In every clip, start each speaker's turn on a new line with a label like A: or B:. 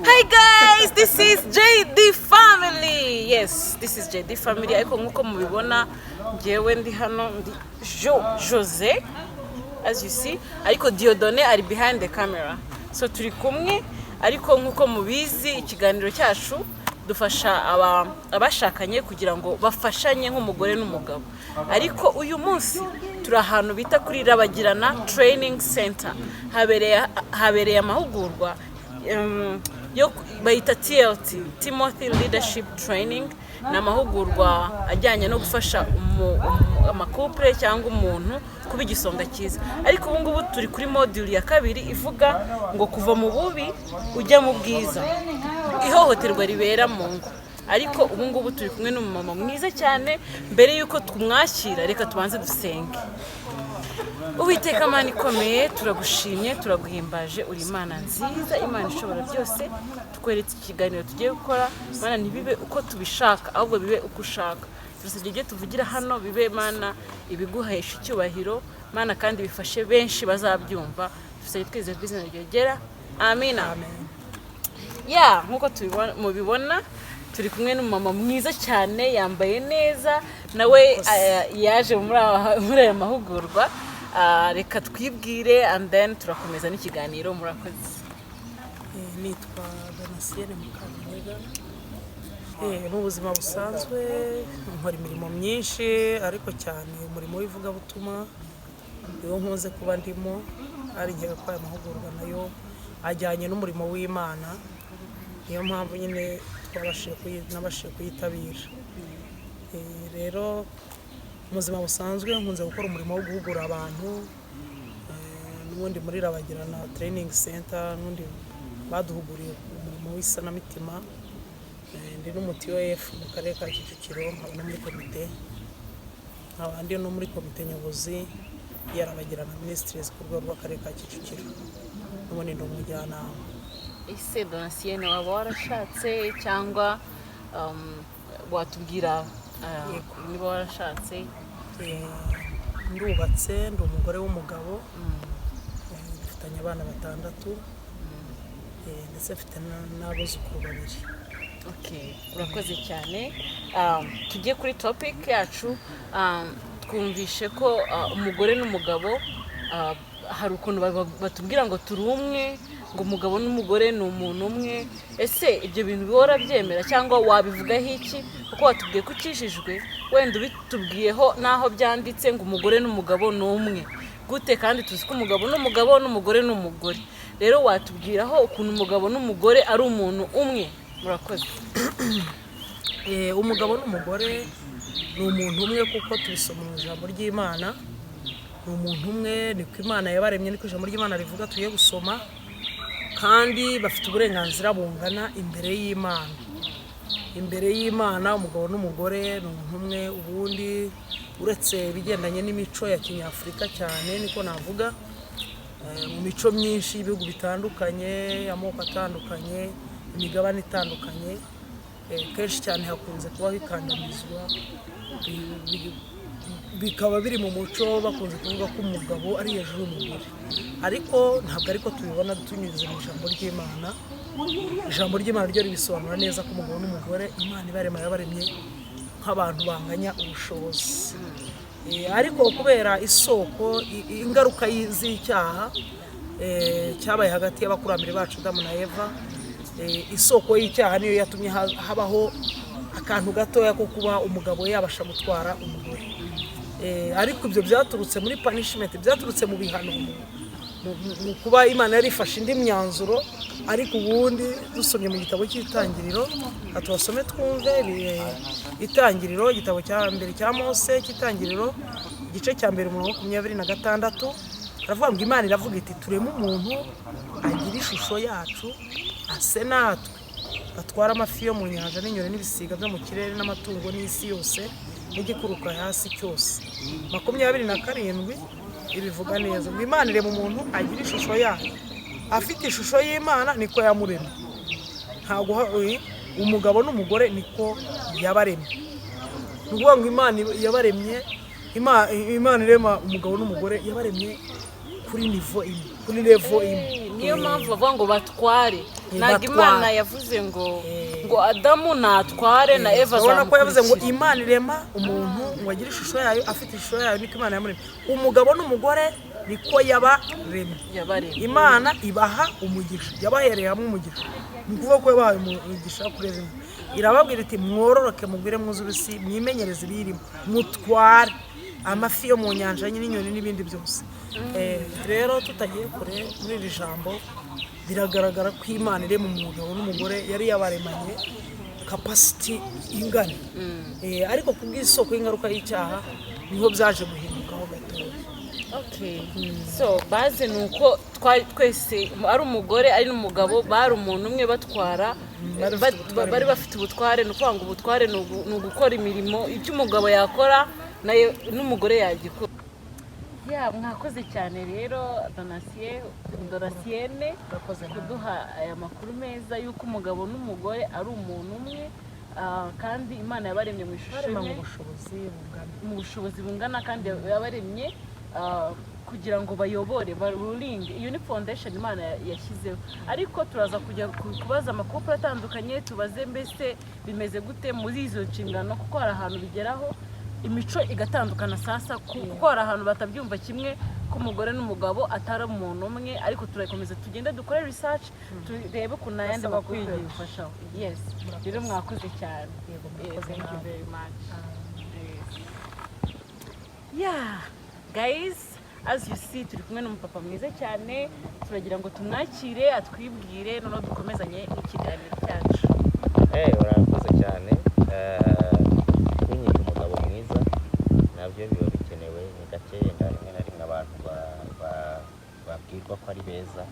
A: Hi guys, this is JD Family. Yes, this is JD Family. Ariko nkuko mubibona, njyewe ndi hano, ndi Jo Jose, as you see, ariko Diodone ari behind the camera. So turi kumwe, ariko nkuko mubizi, ikiganiro cyacu dufasha abashakanye kugira ngo bafashanye nk'umugore n'umugabo. Ariko uyu munsi turi ahantu bita kuri Rabagirana Training Center. Habereye amahugurwa yo bayita TLT, Timothy Leadership Training. Ni amahugurwa ajyanye no gufasha amacouple cyangwa umuntu kuba igisonga cyiza. Ariko ubu ngubu turi kuri module ya kabiri ivuga ngo kuva mu bubi ujya mu bwiza, ihohoterwa ribera mu ngo. Ariko ubu ngubu turi kumwe n'umumama mwiza cyane. Mbere y'uko tumwakira, reka tubanze dusenge. Uwiteka Mana ikomeye, turagushimye, turaguhimbaje, uri Imana nziza, Imana ishobora byose. Tukweretse ikiganiro tugiye gukora. Mana, ntibibe uko tubishaka, ahubwo bibe uko ushaka. Turasabye ibyo tuvugira hano bibe, Mana, ibiguhesha icyubahiro, Mana, kandi bifashe benshi bazabyumva. Dusabye twizeye ku izina ryogera, amina. Ya, nk'uko mubibona, turi kumwe n'umumama mwiza cyane, yambaye neza, nawe yaje muri aya mahugurwa. Reka twibwire and then turakomeza n'ikiganiro. Murakoze.
B: Nitwa Donasienne Mukaminega. Mu buzima busanzwe nkora imirimo myinshi, ariko cyane umurimo w'ivugabutumwa niwo nkunze kuba ndimo. Ari nkeka ko aya mahugurwa nayo ajyanye n'umurimo w'Imana, niyo mpamvu nyine nabashije kuyitabira. Rero mu buzima busanzwe nkunze gukora umurimo wo guhugura abantu, n'ubundi muri Rabagirana Training Center, n'ubundi baduhuguriye umurimo w'isanamitima. Ndi n'umu TOF mu karere ka Kicukiro, nkaba no muri komite, nkaba ndi no muri komite nyobozi ya Rabagirana Ministries ku rwego rw'akarere ka Kicukiro, n'ubundi ndi umujyanama.
A: Ese Donasienne, waba warashatse cyangwa watubwira niba warashatse?
B: Ndubatse, ndi umugore w'umugabo. Dufitanye abana batandatu, ndetse mfite n'abuzukuru babiri.
A: Okay, urakoze cyane. Tujye kuri topic yacu. Twumvishe ko umugore n'umugabo, hari ukuntu batubwira ngo turi umwe, ngo umugabo n'umugore ni umuntu umwe. Ese ibyo bintu bihora byemera cyangwa wabivugaho iki? Kuko watubwiye ko ukijijwe, wenda ubitubwiyeho n'aho byanditse ngo umugore n'umugabo ni umwe gute, kandi tuzi ko umugabo n'umugabo n'umugore ni umugore. Rero watubwiraho ukuntu umugabo n'umugore ari umuntu umwe? Murakoze.
B: Umugabo n'umugore ni umuntu umwe, kuko tubisoma mu ijambo ry'Imana. Ni umuntu umwe, niko Imana yabaremye, niko ijambo ry'Imana rivuga tugiye gusoma. Kandi bafite uburenganzira bungana imbere y'Imana. Imbere y'Imana umugabo n'umugore ni umuntu umwe. Ubundi uretse ibigendanye n'imico ya kinyafurika cyane, niko navuga, mu mico myinshi y'ibihugu bitandukanye, amoko atandukanye, imigabane itandukanye, kenshi cyane hakunze kubaho ikandamizwa, bikaba biri mu muco. Bakunze kuvuga ko umugabo ari hejuru y'umugore, ariko ntabwo ariko tubibona tunyuze mu ijambo ry'Imana. Ijambo ry'Imana ryo ribisobanura neza ko umugabo n'umugore Imana ibarema yabaremye nk'abantu banganya ubushobozi. Ariko kubera isoko ingaruka z'icyaha cyabaye hagati y'abakurambere bacu Adamu na Eva, isoko y'icyaha niyo yatumye habaho akantu gatoya ko kuba umugabo yabasha gutwara umugore. Ariko ibyo byaturutse muri punishment, byaturutse mu bihano, mu kuba Imana yari ifashe indi myanzuro. Ariko ubundi dusomye mu gitabo cy'Itangiriro, tubasome twumve. Itangiriro, igitabo cya mbere cya Mose cy'Itangiriro, igice cya mbere, umurongo 26, aravuga ngo Imana iravuga iti: "Tureme umuntu agira ishusho yacu, ase natwe, atwara amafi yo mu nyanja n'inyoni n'ibisiga byo mu kirere n'amatungo n'isi yose n'igikuruka hasi cyose." 27 ibivuga neza ngo Imana irema umuntu agira ishusho yayo, afite ishusho y'Imana niko yamuremye. Ntabwo umugabo n'umugore niko yabaremye. Ni ukuvuga ngo Imana yabaremye, Imana irema umugabo n'umugore yabaremye kuri niveau imwe. Kuri level imwe.
A: Niyo mpamvu bavuga ngo batware. Ntabwo
B: Batware.
A: Imana yavuze ngo Adamu natware na Eva
B: Urabona ko yavuze ngo
A: azamukurikira.
B: Imana irema umuntu ngo agire ishusho yayo, afite ishusho yayo, niko Imana yamuremye. Umugabo n'umugore niko yabaremye.
A: Yabaremye.
B: Imana ibaha umugisha, yabahereye hamwe umugisha. Ni ukuvuga ko yabahaye umugisha kuri imwe, irababwira iti: "Mwororoke, mugwire, mwuzure isi, mwimenyereze ibiyirimo, mutware amafi yo mu nyanja n'inyoni n'ibindi byose." Rero tutagiye kure muri iri jambo, biragaragara ko Imana irema umugabo n'umugore yari yabaremanye capacity ingana. Ariko ku bw'isoko y'ingaruka y'icyaha niho byaje guhindukaho gatoya.
A: Okay. So base ni uko twari twese, ari umugore ari n'umugabo, bari umuntu umwe, batwara.
B: Bari bafite ubutware.
A: Bari bafite ubutware. Ni ukuvuga ngo ubutware ni ugukora imirimo, ibyo umugabo yakora nayo n'umugore yagikora. Ya, mwakoze cyane rero, Donasiye, Donasiyene,
B: Urakoze nawe.
A: kuduha aya makuru meza y'uko umugabo n'umugore ari umuntu umwe, kandi Imana yabaremye mu ishusho
B: Barema mu
A: imwe,
B: bushobozi bungana.
A: Mu bushobozi bungana, kandi yabaremye kugira ngo bayobore, barulinge. Iyo ni foundation Imana yashyizeho. Ariko turaza kujya kubaza ama couple atandukanye, tubaze mbese bimeze gute muri izo nshingano, kuko hari ahantu bigeraho imico igatandukana. Sasa kuko hari ahantu batabyumva kimwe ko umugore n'umugabo atari umuntu umwe. Ariko turakomeza tugende dukore research, turebe ukuntu ayandi
B: Basaba
A: makuru
B: kwigisha.
A: yabifashaho. Yes, rero mwakoze cyane.
B: Yego, murakoze
A: Thank you
B: nawe.
A: very much. Yes. Yeah, guys, as you see, turi kumwe n'umupapa mwiza cyane. Turagira ngo tumwakire, atwibwire, noneho dukomezanye ikiganiro cyacu.
C: Urakoze cyane. Kunyita umugabo mwiza nabyo biba bikenewe. Ni gake yenda rimwe na rimwe abantu babwirwa ko ari beza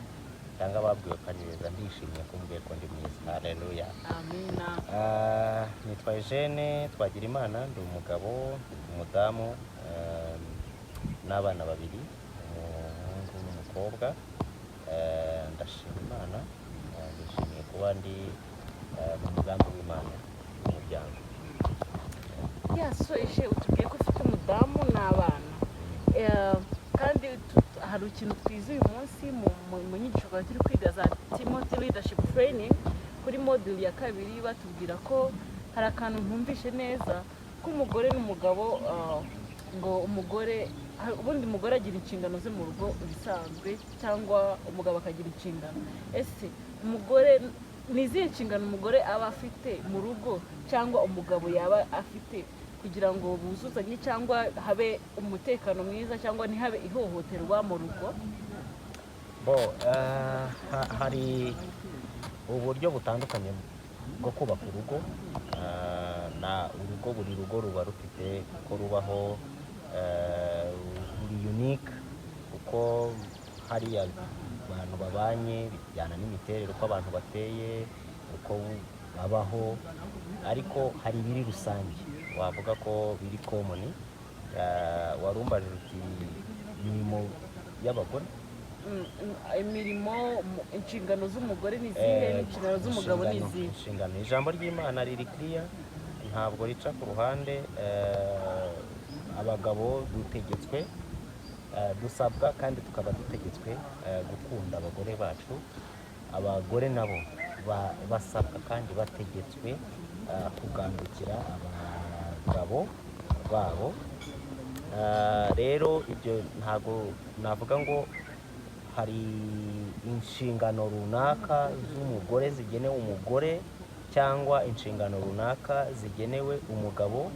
C: cyangwa babwiwe ko ari beza. Ndishimye ko mbwiye ko ndi mwiza. Haleluya!
A: Amina.
C: Nitwa Eugene Twagirimana, ndi umugabo, umudamu n'abana babiri, umuhungu n'umukobwa. Ndashima Imana, nishimiye kuba ndi mu mugambi w'Imana w'umuryango.
A: Yeah, so Eugene, utubwiye ko ufite umudamu n'abana. Kandi hari ikintu twize uyu munsi mu nyigisho twari turi kwiga za Timothy Leadership Training kuri module ya kabiri. Batubwira ko hari akantu ntumvishe neza, ko umugore n'umugabo, ngo umugore ubundi umugore agira inshingano ze mu rugo bisanzwe, cyangwa umugabo akagira inshingano. Ese umugore ni izihe nshingano umugore aba afite mu rugo, cyangwa umugabo yaba afite, kugira ngo buzuzanye, cyangwa habe umutekano mwiza, cyangwa ntihabe ihohoterwa mu rugo?
C: Bo hari uburyo butandukanye bwo kubaka urugo. Na urugo, buri rugo ruba rufite uko rubaho, ruri unique, kuko hariya abantu babanye bijyana n'imiterere, uko abantu bateye, uko babaho. Ariko hari ibiri rusange wavuga ko biri common. Warumbajije uti imirimo y'abagore?
A: Imirimo, inshingano z'umugore ni izihe, n'inshingano z'umugabo ni izihe?
C: Inshingano, ijambo ry'Imana riri kiriya, ntabwo rica ku ruhande. Abagabo dutegetswe, dusabwa kandi tukaba dutegetswe gukunda abagore bacu. Abagore nabo basabwa kandi bategetswe kugandukira abagabo babo. Rero ibyo ntabwo navuga ngo hari inshingano runaka z'umugore zigenewe umugore cyangwa inshingano runaka zigenewe umugabo.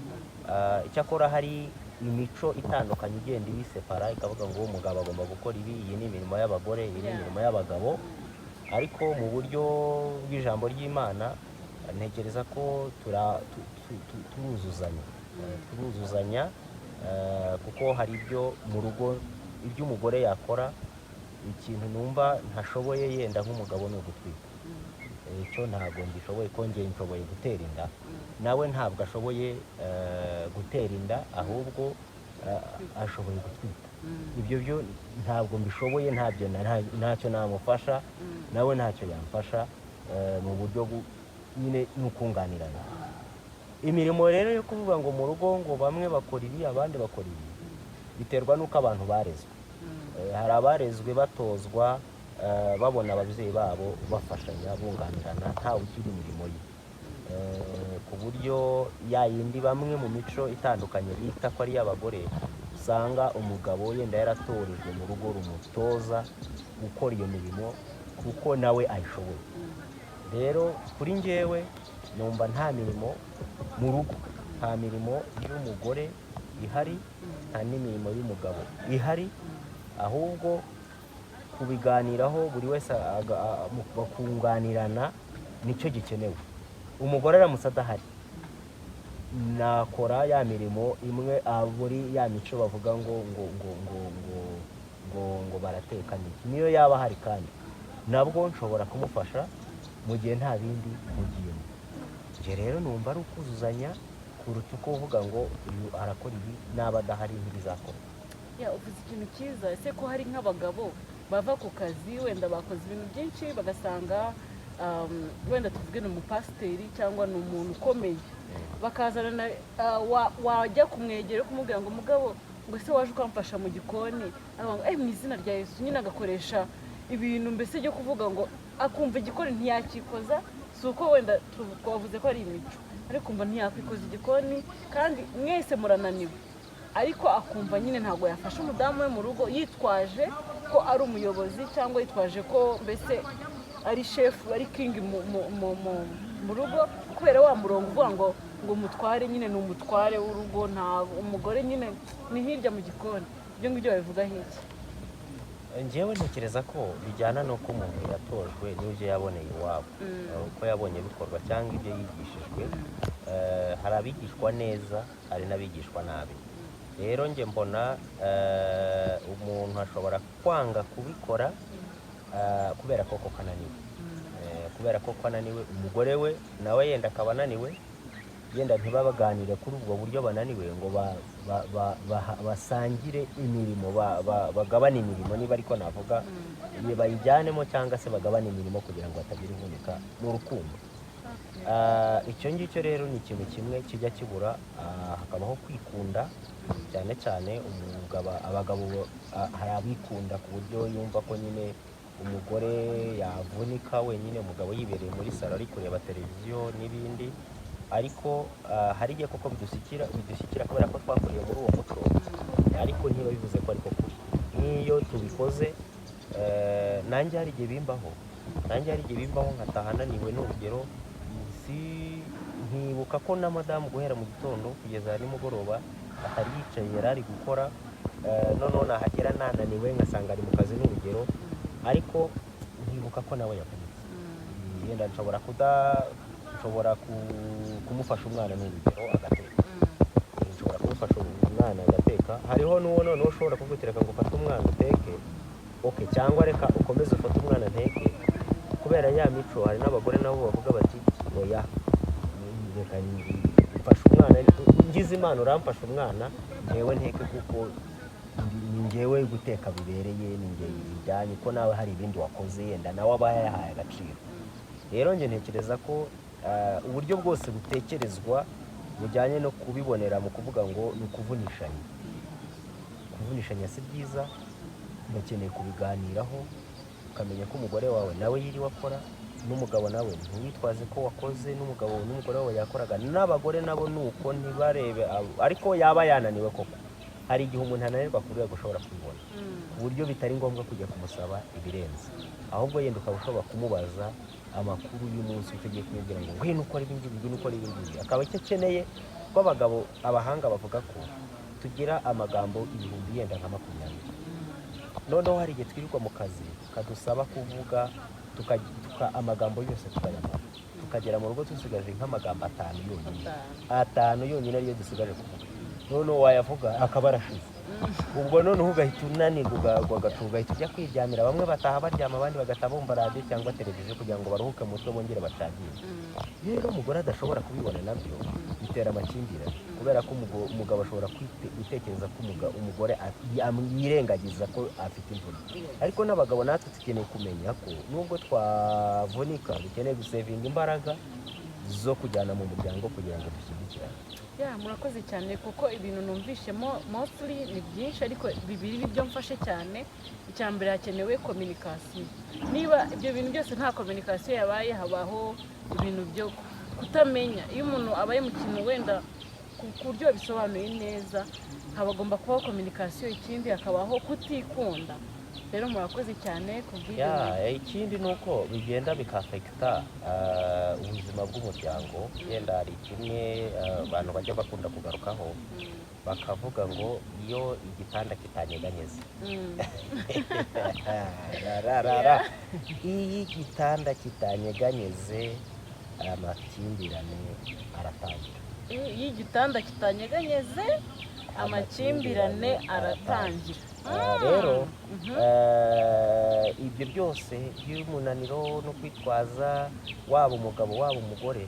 C: Icyakora hari imico itandukanye igenda ibisepara, ikavuga ngo umugabo agomba gukora ibi, iyi ni imirimo y'abagore, iyi ni imirimo y'abagabo. Ariko mu buryo bw'ijambo ry'Imana ntekereza ko turuzuzanya. Turuzuzanya, kuko hari ibyo mu rugo, ibyo umugore yakora. Ikintu numva ntashoboye yenda nk'umugabo ni ugutwita. Icyo ntabwo ngishoboye, ko njye nshoboye gutera inda, nawe ntabwo ashoboye gutera inda, ahubwo ashoboye gutwita. Ibyo byo ntabwo mbishoboye, ntabyo ntacyo namufasha, nawe ntacyo yamfasha. Mu buryo nyine ni ukunganirana. Imirimo rero yo kuvuga ngo mu rugo ngo bamwe bakora ibi, abandi bakora ibi, biterwa n'uko abantu barezwe. Hari abarezwe batozwa, babona ababyeyi babo bafashanya, bunganirana, ntawe ugira imirimo ye. Ku buryo ya yindi bamwe mu mico itandukanye bita ko ari iy'abagore, usanga umugabo yenda yaratorejwe mu rugo rumutoza gukora iyo mirimo kuko nawe ayishoboye. Rero kuri njyewe numva nta mirimo mu rugo, nta mirimo y'umugore ihari, nta n'imirimo y'umugabo ihari, ahubwo kubiganiraho buri wese bakunganirana nicyo gikenewe. Umugore aramutse adahari, nakora ya mirimo imwe, muri ya mico bavuga ngo barateka n'iki. Niyo yaba ahari kandi nabwo nshobora kumufasha mu gihe nta bindi mpugiyemo. Njye rero numva ari ukuzuzanya kuruta uko uvuga ngo uyu arakora ibi, naba adahari ntibizakorwa.
A: Ya, uvuze ikintu cyiza. Ese ko hari nk'abagabo bava ku kazi, wenda bakoze ibintu byinshi, bagasanga wenda tuvuge ni umupasiteri cyangwa ni umuntu ukomeye, bakazana na wajya kumwegera kumubwira ngo: "Mugabo," ngo, "ese waje ukamfasha mu gikoni?" Akavuga ngo: "Mu izina rya Yesu." Nyine agakoresha ibintu mbese byo kuvuga ngo akumva igikoni ntiyakikoza. Si uko wenda twavuze ko ari imico, ariko kumva ntiyakwikoza igikoni kandi mwese murananiwe, ariko akumva nyine ntabwo yafasha umudamu we mu rugo, yitwaje ko ari umuyobozi cyangwa yitwaje ko mbese ari shefu, ari king mu rugo, kubera wa murongo uvuga ngo umutware nyine ni umutware w'urugo, nta umugore, nyine ni hirya mu gikoni. Ibyo ngibyo babivugaho iki?
C: Njyewe ntekereza ko bijyana n'uko umuntu yatojwe n'ibyo yaboneye iwabo, uko yabonye bikorwa cyangwa ibyo yigishijwe. Hari abigishwa neza, hari n'abigishwa nabi. Rero njye mbona umuntu ashobora kwanga kubikora kubera ko koko ananiwe. Kubera ko ananiwe, umugore we nawe yenda akaba ananiwe, yenda ntibabaganire kuri ubwo buryo bananiwe ngo basangire imirimo, bagabane imirimo, niba ariko navuga, bayijyanemo cyangwa se bagabane imirimo kugira ngo hatagira ivunika mu rukundo. Icyo ngicyo rero ni ikintu kimwe kijya kibura, hakabaho kwikunda cyane cyane umugabo. Abagabo, hari abikunda ku buryo yumva ko nyine umugore yavunika wenyine, umugabo yibereye muri salo ari kureba televiziyo n'ibindi. Ariko hari igihe koko bidushyikira kubera ko twakuriye muri uwo muco, ariko ntiba bivuze ko ariko kuri nk'iyo tubikoze. Nanjye hari igihe bimbaho, nanjye hari igihe bimbaho nkataha naniwe, n'urugero si nkibuka ko na madamu guhera mu gitondo kugeza nimugoroba atari yicaye, yari ari gukora. Noneho nahagera nananiwe ngasanga ari mu kazi, n'urugero, ariko nkibuka ko nawe yavunitse. Yenda nshobora kumufasha umwana, n'urugero, agateka. Nshobora kumufasha umwana agateka. Hariho n'uwo noneho ushobora kugutereka ngo ufate umwana uteke, ok, cyangwa reka ukomeze ufate umwana nteke, kubera ya mico. Hari n'abagore nabo bavuga bati: "Oya, reka mfashe umwana, ngize Imana uramfasha umwana, ngewe nteke, kuko ni ngewe guteka bibereye, ni ngewe bijyanye ko nawe hari ibindi wakoze." Yenda nawe aba yayahaye agaciro. Rero njye ntekereza ko uburyo bwose butekerezwa bujyanye no kubibonera mu kuvuga ngo ni ukuvunishanya, kuvunishanya si byiza. Bakeneye kubiganiraho, ukamenya ko umugore wawe nawe yiriwe akora, n'umugabo nawe ntiwitwaze ko wakoze n'umugabo n'umugore wawe yakoraga. N'abagore nabo ni uko, ntibarebe ariko yaba yananiwe koko. Hari igihe umuntu ananirwa ku rwego ushobora kubibona, ku buryo bitari ngombwa kujya kumusaba ibirenze, ahubwo yenda ukaba ushobora kumubaza amakuru y'umunsi, utagiye kumubwira ngo ngwino ukore ibi ngibi, ngwino ukore ibi ngibi, akaba icyo akeneye. Kuko abagabo, abahanga bavuga ko tugira amagambo 20 yenda nka 20. Noneho hari igihe twirirwa mu kazi kadusaba kuvuga, amagambo yose tukayamara, tukagera mu rugo dusigaje nk'amagambo 5 yonyine, 5 yonyine ariyo dusigaje kuvuga. Noneho wayavuga akaba arashize. Ubwo noneho ugahita unanirwa, ukagwa agacu, ugahita ujya kwiryamira. Bamwe bataha baryama, abandi bagataha bumva radiyo cyangwa televiziyo kugira ngo baruhuke mu mutwe, bongere bacagire. Rero umugore adashobora kubibona, nabyo bitera amakimbirane, kubera ko umugabo ashobora gutekereza ko umugore yirengagiza ko afite imvune. Ariko n'abagabo natwe dukeneye kumenya ko nubwo twavunika, dukeneye gusevinga imbaraga. zo kujyana mu muryango kugira ngo dushyigikirane.
A: Ya, murakoze cyane, kuko ibintu numvishemo mostly ni byinshi, ariko bibiri nibyo mfashe cyane. Icya mbere, hakenewe communication. Niba ibyo bintu byose nta communication yabaye, habaho ibintu byo kutamenya. Iyo umuntu abaye mu kintu wenda ku buryo bisobanuye neza, habagomba kubaho communication. Ikindi, hakabaho kutikunda. Rero murakoze cyane ku bw'ibyo.
C: Ya, ikindi ni uko bigenda bikaffecta ubuzima bw'umuryango. Yenda hari kimwe abantu bajya bakunda kugarukaho, bakavuga ngo iyo igitanda kitanyeganyeze, ra, ra, ra. Iyo igitanda kitanyeganyeze, amakimbirane aratangira.
A: Iyo igitanda kitanyeganyeze, amakimbirane aratangira.
C: Rero ibyo byose by'umunaniro no kwitwaza, waba umugabo waba umugore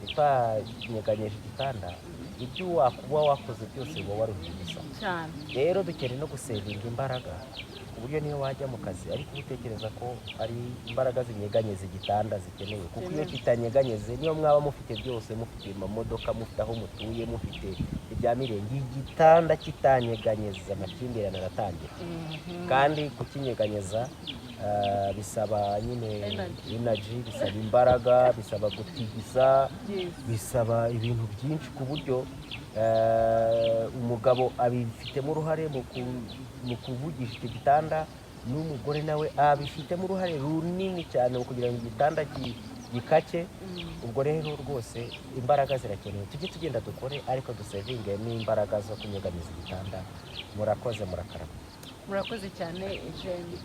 C: utanyeganyeje igitanda, ibyo wakuba wakoze byose uba waruhiye ubusa. Rero dukeneye no gusavinga imbaraga, ku buryo niyo wajya mu kazi ariko uba utekereza ko ari imbaraga zinyeganyeza igitanda zikenewe, kuko iyo kitanyeganyeze, niyo mwaba mufite byose, mufite amamodoka, mufite aho mutuye, mufite ibya mirenge, igitanda kitanyeganyeza, amakimbirane aratangira. Kandi kukinyeganyeza bisaba nyine
A: Energy.
C: Energy, bisaba imbaraga, bisaba gutigisa, bisaba ibintu byinshi, ku buryo umugabo abifitemo uruhare mu kuvugisha icyo gitanda, n'umugore nawe abifitemo uruhare runini cyane mu kugira ngo igitanda gikake. Ubwo rero rwose imbaraga zirakenewe. Tujye tugenda dukore, ariko dusavinge n'imbaraga zo kunyeganyeza igitanda. Murakoze, murakarama.
A: Murakoze cyane, Eugene.